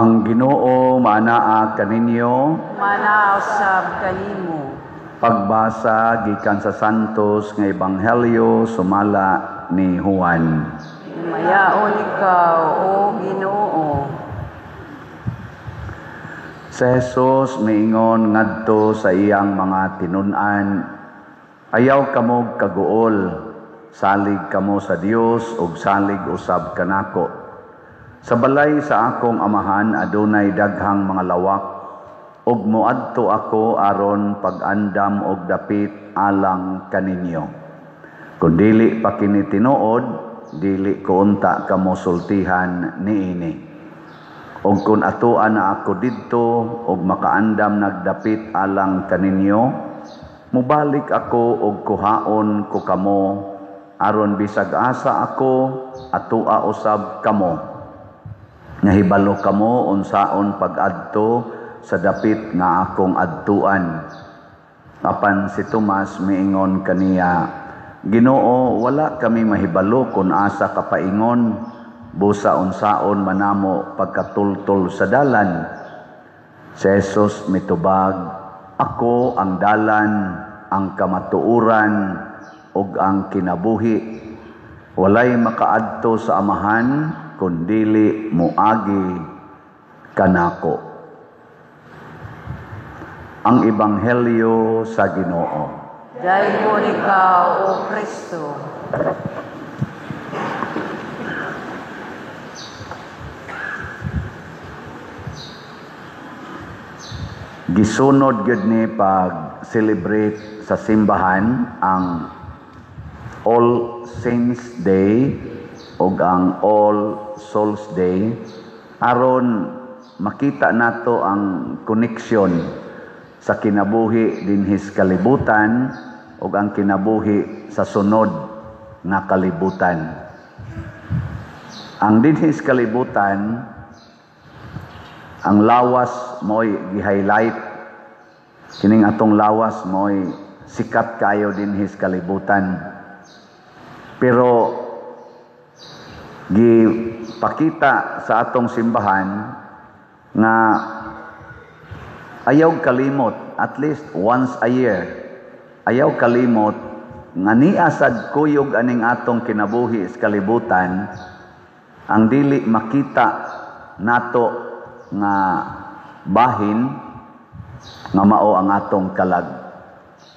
Ang Ginoo maanaa kaninyo. Manaa usab kanimo. Pagbasa gikan sa Santos nga Ebanghelyo sumala ni Juan. Himayaon ikaw, o Ginoo. Si Jesus miingon ngadto sa iyang mga tinun-an, "Ayaw kamo kaguol, salig kamo sa Dios ug salig usab kanako. Sa balay sa akong amahan adunay daghang mga lawak, ug moadto ako aron pag-andam og dapit alang kaninyo. Kung dili pa kini tinuod, dili ko unta kamo sultihan niini. Og kung atuan na ako didto og makaandam nagdapit alang kaninyo, mubalik ako og kuhaon ko kamo aron bisag asa ako atua usab kamo. Nahibalo kamo unsaon pag-adto sa dapit nga akong adtuan." Apan si Tomas miingon kaniya, "Ginoo, wala kami mahibalo kung asa ka paingon, busa unsaon manamo pagkatultol sa dalan?" Si Jesus mitubag, "Ako ang dalan, ang kamatuoran, ug ang kinabuhi. Walay makaadto sa Amahan kun dili moagi kanako." Ang Ebanghelyo sa Ginoo. Daygon ikaw, O Kristo. Gisunod gyud ni pag-celebrate sa simbahan ang All Saints Day ug ang All Souls Day aron makita nato ang connection sa kinabuhi dinhis kalibutan ug ang kinabuhi sa sunod nga kalibutan. Ang dinhis kalibutan, ang lawas mo'y gi-highlight. Kining atong lawas mo'y sikat kayo dinhis kalibutan. Pero gipakita sa atong simbahan nga ayaw kalimot at least once a year. Ayaw kalimot nga niya sad kuyog aning atong kinabuhi sa kalibutan, ang dili makita nato nga bahin nga mao ang atong kalag.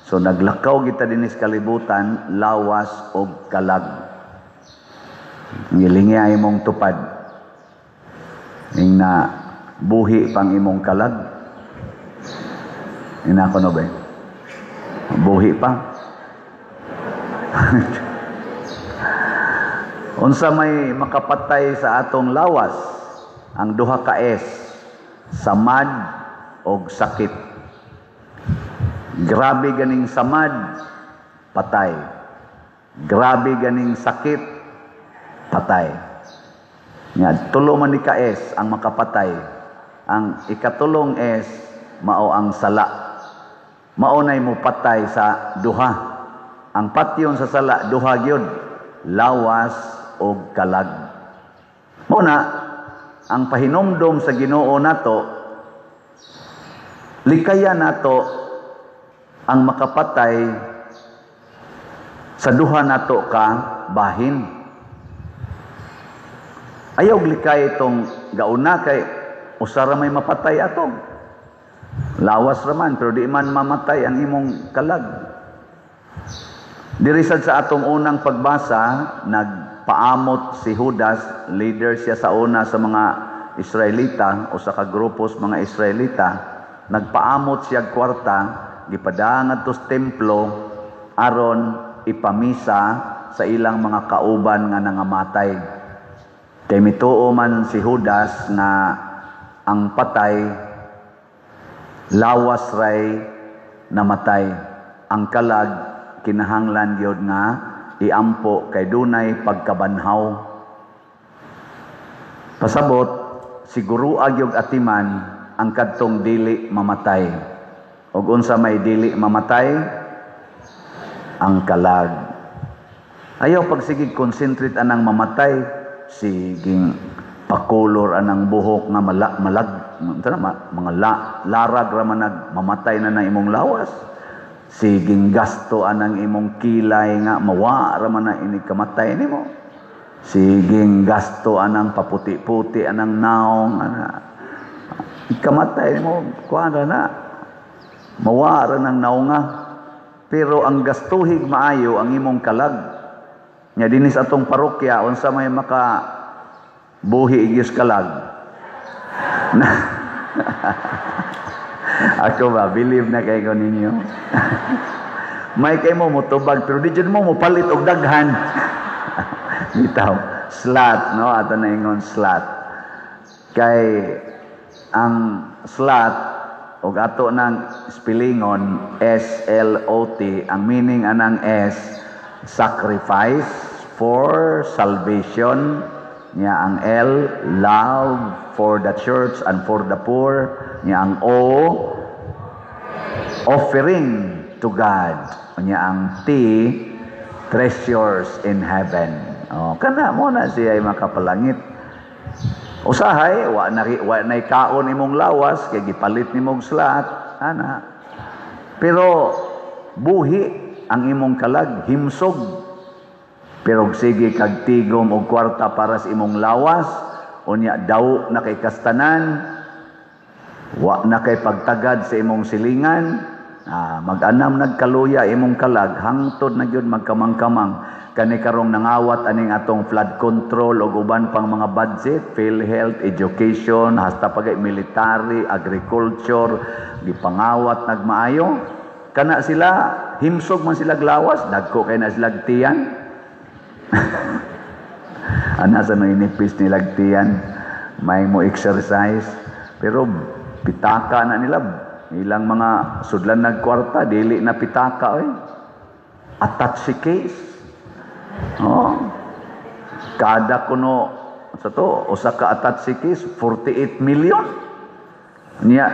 So naglakaw kita dinhi sa kalibutan lawas og kalag. Ngilingi ay imong tupad. Ing na buhi pang imong kalag. Ina ko no ba? Buhi pa. Unsa may makapatay sa atong lawas? Ang duha ka S, samad og sakit. Grabe ganing samad, patay. Grabe ganing sakit, patay. Nga tulo man ni ka S ang makapatay. Ang ikatulong S mao ang sala. Mao nay mopatay sa duha. Ang patyon sa sala duha gyud, lawas og kalag. Mao na ang pahinumdom sa Ginoo nato, likaya nato ang makapatay sa duha nato ka bahin. Ayaw likay itong gauna kay usa ra may mapatay atong lawas raman, pero di man mamatay ang imong kalag. Diri sad sa atong unang pagbasa, nagpaamot si Judas, leader siya sa una sa mga Israelita o sa kagrupos mga Israelita. Nagpaamot siya kwarta, gipadaan ngadto sa templo aron ipamisa sa ilang mga kauban nga nangamatay. Kay mituo man si Judas nga ang patay lawas ray namatay, ang kalag kinahanglan gyud nga iampo kay dunay pagkabanhaw. Pasabot siguro agyog atiman ang kadtong dili mamatay. Og unsa may dili mamatay? Ang kalag. Ayaw pagsigig concentrate anang mamatay, siging Pakulor anang buhok nga malag mga larag ra man mamatay na na imong lawas. Siging gasto anang imong kilay nga mawa ra man na inig kamatay nimo. Siging gasto anang paputi-puti anang naong ana. Kamatay nimo kuan ra na. Mawa ra nang naonga. Pero ang gastuhig maayo ang imong kalag. Nya dinhi sa atong parokya unsa may maka buhi igyos kalag. Ako ba, believe na kay ko ninyo. May kay mo mutubag pero di jud mo mopalit og daghan. Bitaw, slat, no? Ato na ingon slat. Kay ang slat og ato nang spellingon S L O T, ang meaning anang S, sacrifice for salvation. Nya ang L, love for the church and for the poor. Nya ang O, offering to God. Nya ang T, treasures in heaven. Oh, kana mo na siya ay makapalangit. Usahay wa na kaon imong lawas kay gipalit nimong slat ana. Pero buhi ang imong kalag, himsog. Pero sige kag tigom og kwarta para sa imong lawas, unya daw na kay kastanan, wa na kay pagtagad sa imong silingan, mag-anam nagkaluya imong kalag, hangtod na gyud magkamang-kamang. Kani karong nangawat aning atong flood control og uban pang mga budget, PhilHealth, education, hasta pagay military, agriculture, gipangawat nagmaayo. Kana sila himsog man sila lawas, dagko kay na sila tiyan. Ana sa inipis nilag tiyan, may mo exercise, pero pitaka na nila ilang mga sudlan nagkwarta, dili na pitaka oy. Attache case. Oh. Kada kuno sa to usa ka attache case 48 million. Niya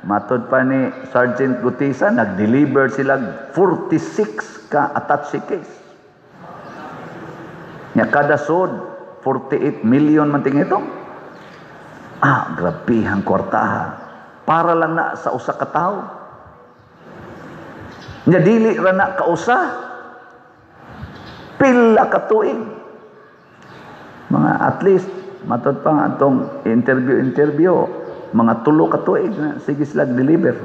matod pa ni Sergeant Gutisa, nag-deliver sila 46 ka attache case. Nya kada sod 48 million man ting ito. Ah, grabe ang kwartaha. Para lang na sa usa ka tawo. Nya dili ra na kausa. Pila ka tuig. Mga at least matod pa nga atong interview mga 3 ka tuig na sige sila deliver.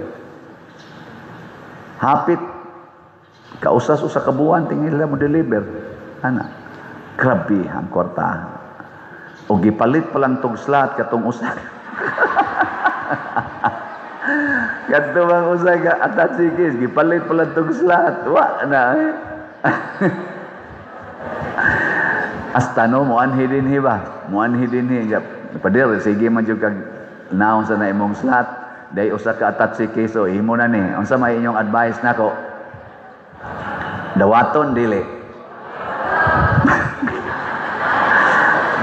Hapit kausas usa ka buwan tingil mo deliver. Ana. Grabe ang kwarta. O gipalit pa lang tog slot katong usa. Kadto bang usa ka atatsikis, gipalit pa lang tog slot. Wa na. Eh. Hasta no moanhi dinhi ba? Moanhi dinhi. Pader sige man jud kag naon sa na imong slot. Day usa ka atatsikis o imo na ni. Unsa may inyong advice nako? Dawaton dili.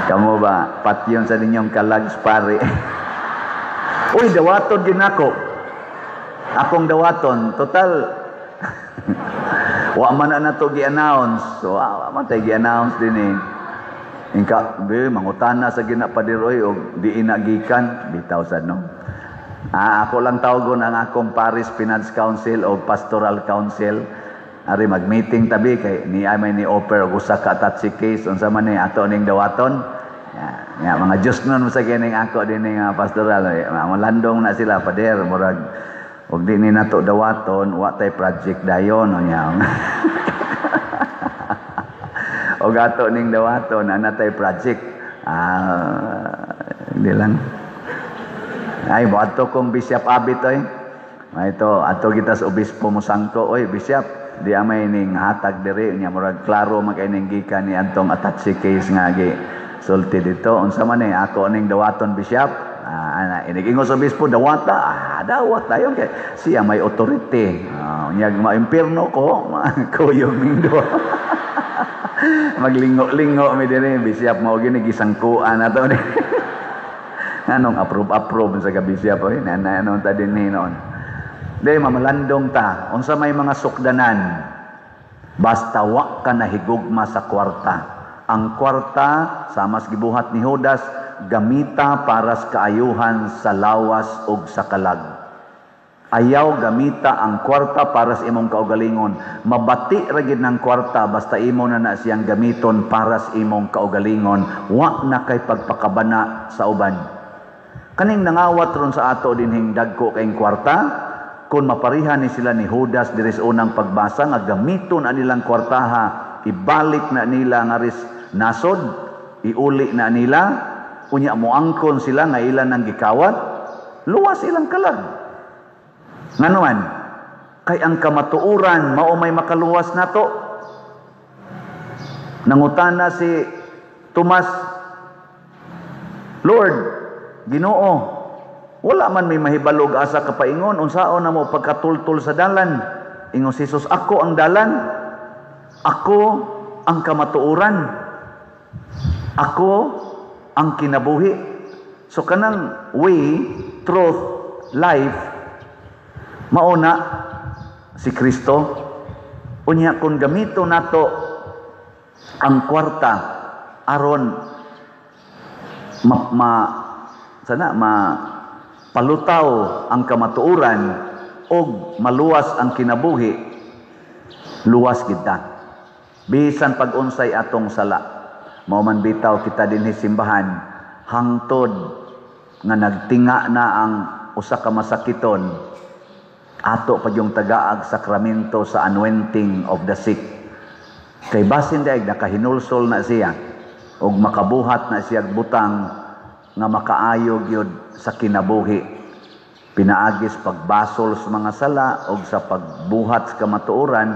Kamu ba patyon sa ninyong kalags pare. Uy, dawaton din ako. Akong dawaton, total wa man na nato gi-announce. So wa man tay gi-announce din eh. Inka be mangutana sa ginapadir oy og di inagikan bitaw sad no. Ah, ako lang tawgon ang akong Parish Finance Council o Pastoral Council. Ari mag-meeting tabi kay ni ay may ni offer og usa ka attache case unsa man ni ato ning dawaton. Ya, mga Diyos nun sa kining ako din nga pastoral, malandong na sila pader murag og di ni nato dawaton wa tay project dayon nya. Og ato ning dawaton ana tay project. Ah, hindi lang. Ay moadto kong Bishop Abit oy. Ito ato kita sa obispo mosangko oy Bishop. Di amay ning hatag diri nya murag klaro man kay ning gikan ni antong attache case nga gi sulti dito unsa man ni ako ning dawaton bishop. Ana inigingon sa obispo dawata, dawat tayo kay siya may authority. Nya maimpierno ko kuyog ning duha. Maglingo-lingo mi diri bishop mao gini gisangkuan ato ni. Anong approve sa bishop oy na ano ta dinhi noon. Di mamalandong ta unsa may mga sukdanan basta wa ka nahigugma sa kwarta. Ang kwarta sama sa gibuhat ni Judas gamita para sa kaayuhan sa lawas ug sa kalag. Ayaw gamita ang kwarta para sa imong kaugalingon. Mabati ra gid ng kwarta basta imo na na siyang gamiton para sa imong kaugalingon. Wa na kay pagpakabana sa uban. Kaning nangawat ron sa ato dinhing dagko kayong kwarta, kung maparihan ni sila ni Judas diri sa unang pagbasa nga gamiton ang nilang kwartaha, ibalik na nila nga ris nasod, iuli na nila, unya moangkon sila nga ilan ang gikawat, luwas ilang kalag. Nganuan, kay ang kamatuoran mao may makaluwas nato. Nangutana si Tomas, "Lord, Ginoo, wala man may mahibalog asa kapaingon, unsaon na mo pagkatultol sa dalan?" Ingon si Jesus, "Ako ang dalan, ako ang kamatuoran, ako ang kinabuhi." So kanang way, truth, life, mauna si Kristo. Unya kung gamito nato ang kwarta aron ma, ma sana ma palutaw ang kamatuoran og maluwas ang kinabuhi, luwas kita bisan pag-unsay atong sala. Mao man bitaw kita dinhi simbahan, hangtod nga nagtinga na ang usa ka masakiton, ato pa yung tagaag sakramento sa anointing of the sick, kay basin daig nakahinulsol na siya og makabuhat na siya butang nga makaayo gyud sa kinabuhi pinaagis pagbasol sa mga sala og sa pagbuhat sa kamatuoran.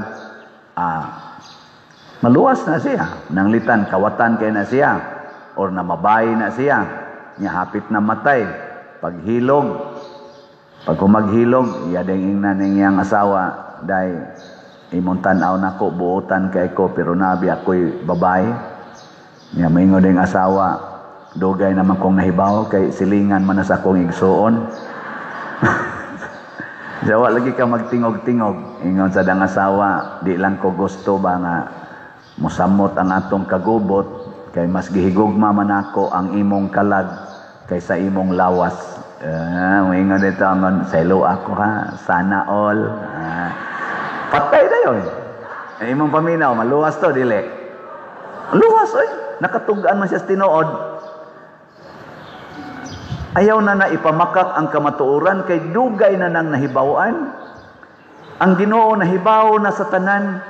Maluwas na siya. Nanglitan kawatan kay na siya or namabay na siya nya hapit na matay, paghilog, pag kumaghilog, iya ding ingnan ning iyang asawa, "Day, imong tan-aw nako, buotan kay ko, pero nabi ako'y babae." Nya moingon ding asawa, "Dugay naman kong nahibaw kay silingan man na sa akong igsuon." Jawa lagi ka magtingog-tingog. Ingon sa dang asawa, "Di lang ko gusto ba nga musamot ang atong kagubot kay mas gihigugma man ako ang imong kalag kaysa imong lawas." Moingon dito ang selo ako ha, sana all. Patay na yun. Imong paminaw, maluwas to, dili. Luwas oy, nakatug-an man siya sa tinuod. Ayaw na na ipamakak ang kamatuoran kay dugay na nang nahibaw-an. Ang Ginoo nahibaw na sa tanan.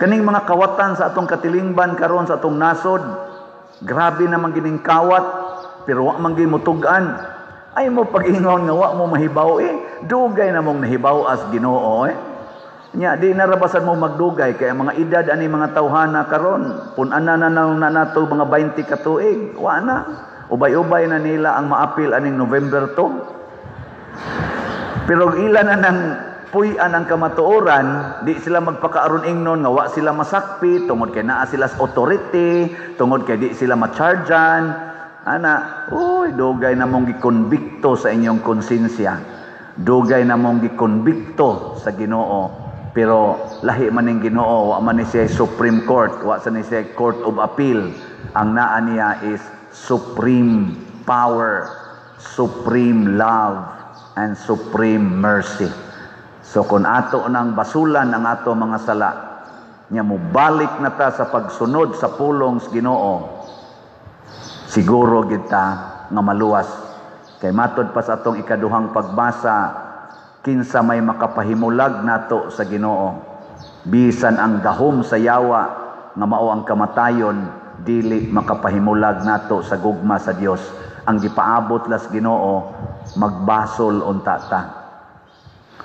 Kaning mga kawatan sa atong katilingban karon sa atong nasod, grabe naman gining kawat, pero wa man gid mutug-an. Ay mo pag-ingon nga wa mo mahibaw eh. Dugay na mong nahibaw as Ginoo eh. Nya di narabasan mo magdugay kay ang mga edad ani mga tawhana karon, pun-ana na na nato mga 20 ka tuig, wa na. Ubay-ubay na nila ang maapil aning November 2. Pero ila na nang puy-an ang kamatuoran, di sila magpakaaron ingnon nga wa sila masakpi tungod kay naa sila sa authority, tungod kay di sila ma-chargean. Ana, uy, dugay na mong gikonbikto sa inyong konsensya. Dugay na mong gikonbikto sa Ginoo. Pero lahi man ning Ginoo, wa man ni siya Supreme Court, wa sa ni siya Court of Appeal. Ang naa niya is supreme power, supreme love, and supreme mercy. So kung ato nang basulan ang ato mga sala, nya mobalik na ta sa pagsunod sa pulong sa Ginoo, siguro kita nga maluwas. Kay matod pa sa atong ikaduhang pagbasa, kinsa may makapahimulag nato sa Ginoo, bisan ang gahom sa yawa nga mao ang kamatayon, dili makapahimulag nato sa gugma sa Dios. Ang gipaabot las Ginoo, magbasol unta ta.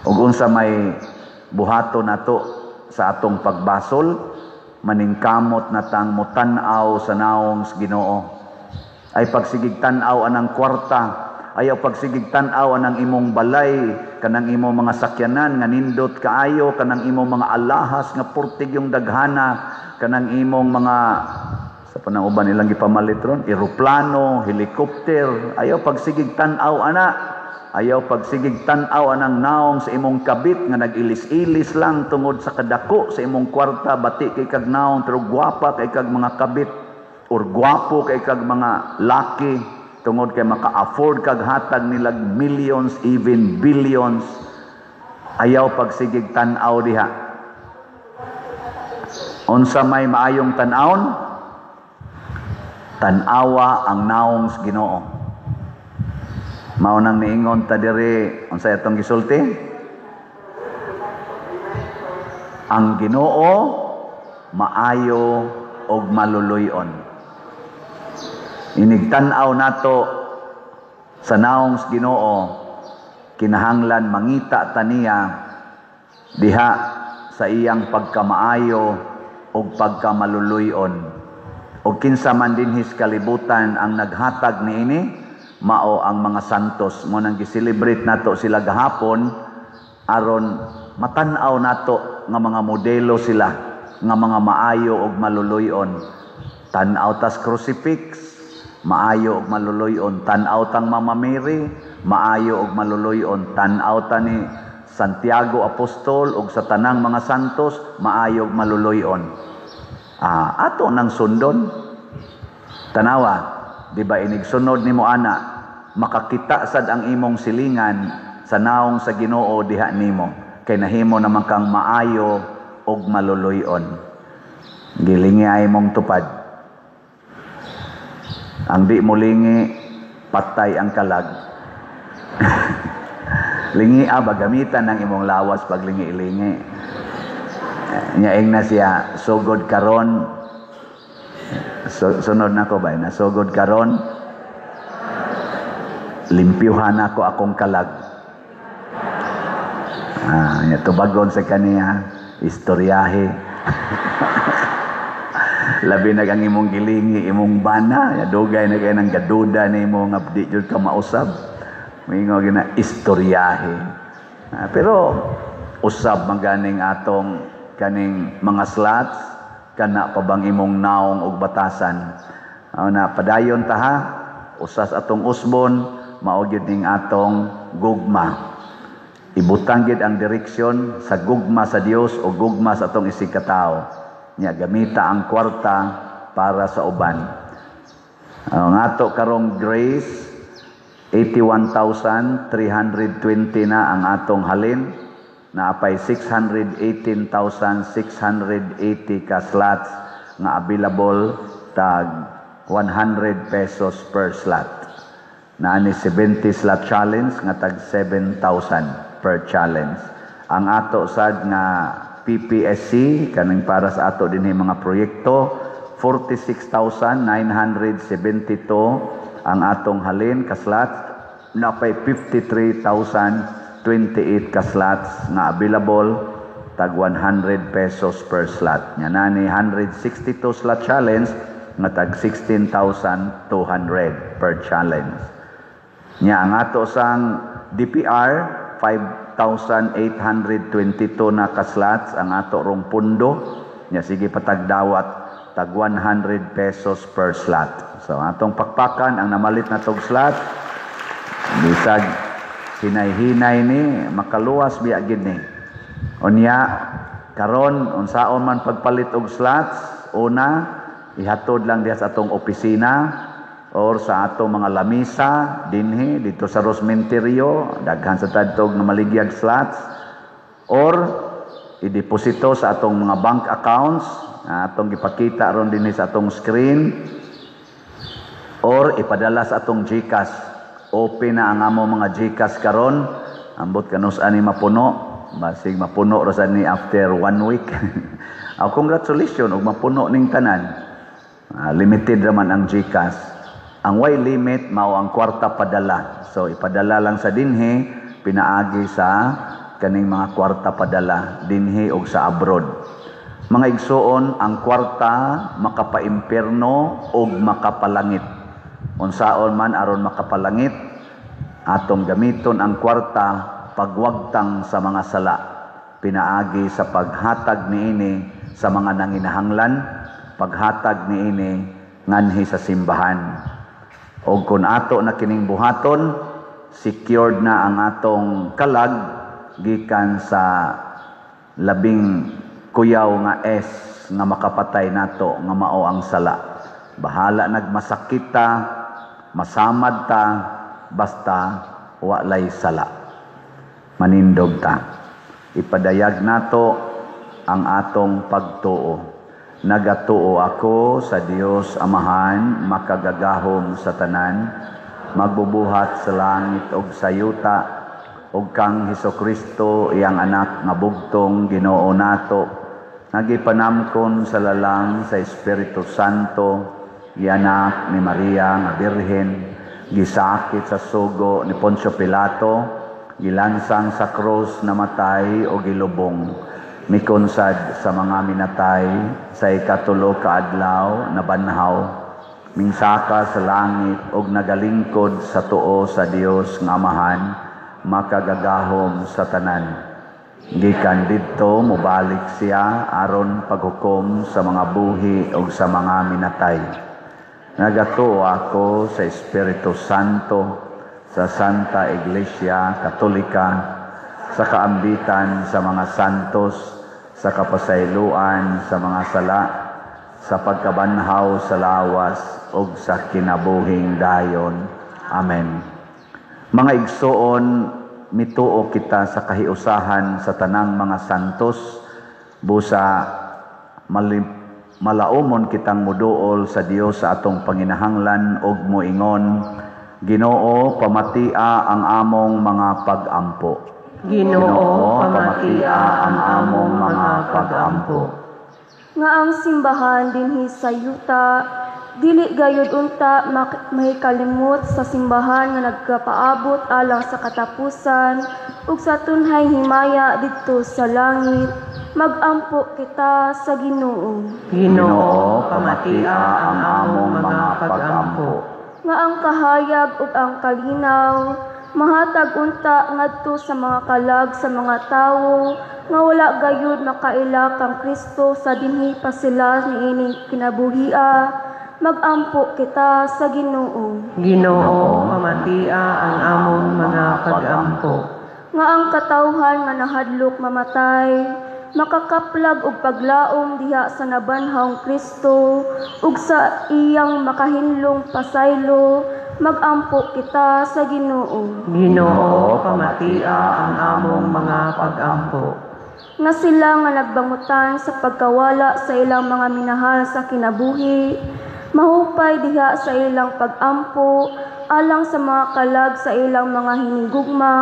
Ug unsa may buhato nato sa atong pagbasol, maningkamot na tang motan-aw sa naong sa Ginoo. Ay pagsigig tan-aw anang kwarta, ayaw pagsigig tan-aw anang imong balay, kanang imong mga sakyanan nga nindot kaayo, kanang imong mga alahas nga purtig yung daghana, kanang imong mga sa panang uban ilang gipamalit ron, eroplano, helikopter, ayaw pagsigig tan-aw ana. Ayaw pagsigig tan-aw anang naong sa imong kabit nga nag-ilis-ilis lang tungod sa kadako sa imong kwarta, bati kay kag naong pero gwapa kay kag mga kabit. Or gwapo kay kag mga laki tungod kay maka-afford kag hatag nilag millions, even billions. Ayaw pagsigig tan-aw diha. Unsa may maayong tan-awon? Tan-awa ang naong sa Ginoo. Mao nang niingon ta diri, unsa atong gisulti? Ang Ginoo maayo og maluluy-on. Inig tan-aw nato sa naong sa Ginoo, kinahanglan mangita ta niya diha sa iyang pagkamaayo og pagkamaluluy-on. Og kinsa man dinhi sa kalibutan ang naghatag niini, mao ang mga santos. Mo nang gi-celebrate nato sila gahapon aron matan-aw nato nga mga modelo sila nga mga maayo og maluluy-on. Tan-aw tas crucifix, maayo og maluluy-on. Tan-aw tang Mama Mary, maayo og maluluy-on. Tan-aw ta ni Santiago Apostol og sa tanang mga santos, maayo og maluluy-on. Ato nang sundon. Tanawa, di ba inig sunod nimo ana, makakita sad ang imong silingan sa naong sa Ginoo diha nimo, kay nahimo naman kang maayo og maluluy-on. Gilingi ay mong tupad. Ang di mo lingi, patay ang kalag. Lingi ba gamitan ng imong lawas pag lingi-lingi. Nyaing na siya, sugod karon. So, sunod na ko ba? Nasugod karon. Limpyuhan ako akong kalag. Nya tubagon sa kaniya, istoryahe. Labi na kang imong gilingi, imong bana, ya dugay na kay nang gaduda nimo nga di jud ka mausab. Mingo gina istoryahe. Pero usab man ganing atong kaning mga slots kana pa bang imong naong og batasan. Na padayon ta ha, usas atong usbon, mao gyud ning atong gugma. Ibutang gyud ang direksyon sa gugma sa Dios o gugma sa atong isig katao. Nya gamita ang kwarta para sa uban. Ang ato karong grace, 81,320 na ang atong halin, naapay 618,680 ka slots nga available tag 100 pesos per slot. Naani 70 slot challenge nga tag 7,000 per challenge. Ang ato sad nga PPSC kaning para sa ato dinhi mga proyekto, 46,972 ang atong halin ka slots, napay 53,028 ka slots nga available tag 100 pesos per slot. Nya nani 162 slot challenge nga tag 16,200 per challenge. Nya ang ato sang DPR, 5,822 na ka slots ang ato rong pundo. Nya sige patagdawat tag 100 pesos per slot. So atong pakpakan ang namalit na tog slot, bisag hinay-hinay ni makaluwas biya gid ni. Unya karon unsaon man pagpalit og slots, una ihatod lang diha sa atong opisina or sa atong mga lamisa dinhi dito sa Rosmenterio, daghan sa tadtog nga maligyag slots, or ideposito sa atong mga bank accounts atong gipakita ron dinhi sa atong screen, or ipadala sa atong GCash. Open na ang amo mga GCash karon. Ambot kanus ani mapuno, basig mapuno ra sad ni after 1 week. Congratulations og mapuno ning tanan. Limited ra man ang GCash. Ang way limit mao ang kwarta padala. So ipadala lang sa dinhi pinaagi sa kaning mga kwarta padala dinhi og sa abroad. Mga igsuon, ang kwarta makapaimpierno og makapalangit. Unsaon man aron makapalangit, atong gamiton ang kwarta pagwagtang sa mga sala, pinaagi sa paghatag niini sa mga nanginahanglan, paghatag niini nganhi sa simbahan. Og kun ato na kining buhaton, secured na ang atong kalag gikan sa labing kuyaw nga S nga makapatay nato nga mao ang sala. Bahala nagmasakit ta, masamad ta, basta walay sala. Manindog ta. Ipadayag nato ang atong pagtuo. Nagatuo ako sa Dios Amahan, makagagahom sa tanan, magbubuhat sa langit ug sa yuta, ug kang Hesukristo, iyang anak nga bugtong Ginoo nato, nga gipanamkon sa lalang sa Espiritu Santo, gianak ni Maria nga Birhen, gisakit sa sugo ni Poncio Pilato, gilansang sa krus, namatay o gilubong, mikonsad sa mga minatay, sa ikatulo ka adlaw nabanhaw, mingsaka sa langit og nagalingkod sa tuo sa Dios nga Amahan, makagagahom sa tanan. Gikan didto mobalik siya aron paghukom sa mga buhi ug sa mga minatay. Nagatuo ako sa Espiritu Santo, sa Santa Iglesia Katolika, sa kaambitan sa mga santos, sa kapasayloan sa mga sala, sa pagkabanhaw sa lawas ug sa kinabuhing dayon. Amen. Mga igsoon, mituo kita sa kahiusahan sa tanang mga santos, busa malaumon kitang muduol sa Dios sa atong panginahanglan ug moingon: Ginoo, pamatia ang among mga pag-ampo. Ginoo, pamatia ang among mga pag-ampo. Nga ang simbahan dinhi sa yuta dili gayud unta mahikalimot sa simbahan nga nagkapaabot alang sa katapusan ug sa tunhay himaya didto sa langit, magampo kita sa Ginoo. Ginoo, pamatia ang among mga pag-ampo. Nga ang kahayag ug ang kalinaw mahatag unta ngadto sa mga kalag sa mga tawo nga wala gayud makaila kang Kristo sa dinhi pa sila niining kinabuhia, magampo kita sa Ginoo. Ginoo, pamatia ang among mga pag-ampo. Nga ang katawhan nga nahadlok mamatay makakaplag og paglaom diha sa nabanhawng Kristo ug sa iyang makahinlong pasaylo, magampo kita sa Ginoo. Ginoo, pamatia ang among mga pag-ampo. Nga sila nga nagbangutan sa pagkawala sa ilang mga minahal sa kinabuhi mahupay diha sa ilang pag-ampo alang sa mga kalag sa ilang mga hinigugma,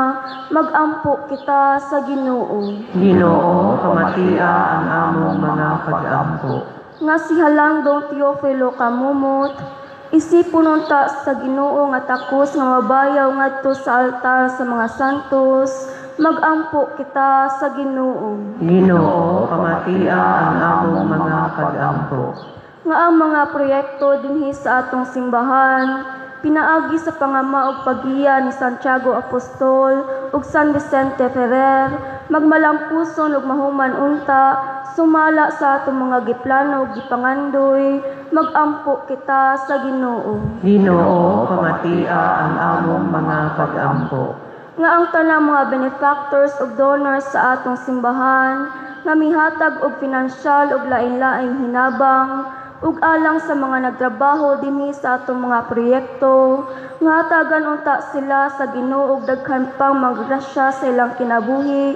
magampo kita sa Ginoo. Ginoo, pamatia ang among mga pag-ampo. Nga si Halandong Teofilo Kamumot isipon unta sa Ginoo nga takos nga mabayaw ngadto sa altar sa mga santos, magampo kita sa Ginoo. Ginoo, pamatia ang among mga pag-ampo. Nga ang mga proyekto dinhi sa atong simbahan pinaagi sa pangama ug paggiya ni Santiago Apostol ug San Vicente Ferrer magmalampuson ug mahuman unta sumala sa atong mga giplano ug gipangandoy, magampo kita sa Ginoo. Ginoo, pamatia ang among mga pag-ampo. Nga ang tanang mga benefactors ug donors sa atong simbahan nga mihatag og pinansyal ug lain-laing hinabang ug alang sa mga nagtrabaho dinhi sa atong mga proyekto, nga hatagan unta sila sa Ginoo og daghan pang mga grasya sa ilang kinabuhi,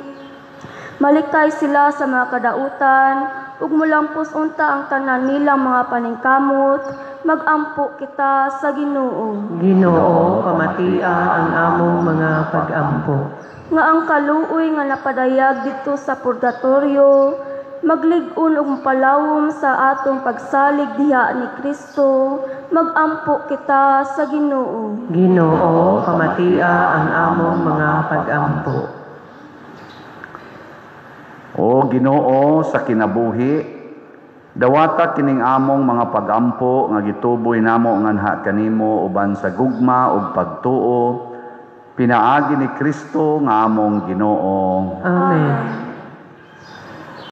malikay sila sa mga kadautan ug mulampos unta ang tanan nilang mga paningkamot, magampo kita sa Ginoo. Ginoo, pamatia ang among mga pag-ampo. Nga ang kaluoy nga napadayag didto sa purgatorio maglig-on ug mopalawom sa atong pagsalig diha ni Kristo, magampo kita sa Ginoo. Ginoo, pamatia ang among mga pag-ampo. O Ginoo sa kinabuhi, dawata kining among mga pag-ampo nga gituboy namo nganha kanimo uban sa gugma ug pagtuo, pinaagi ni Kristo nga among Ginoo. Amen.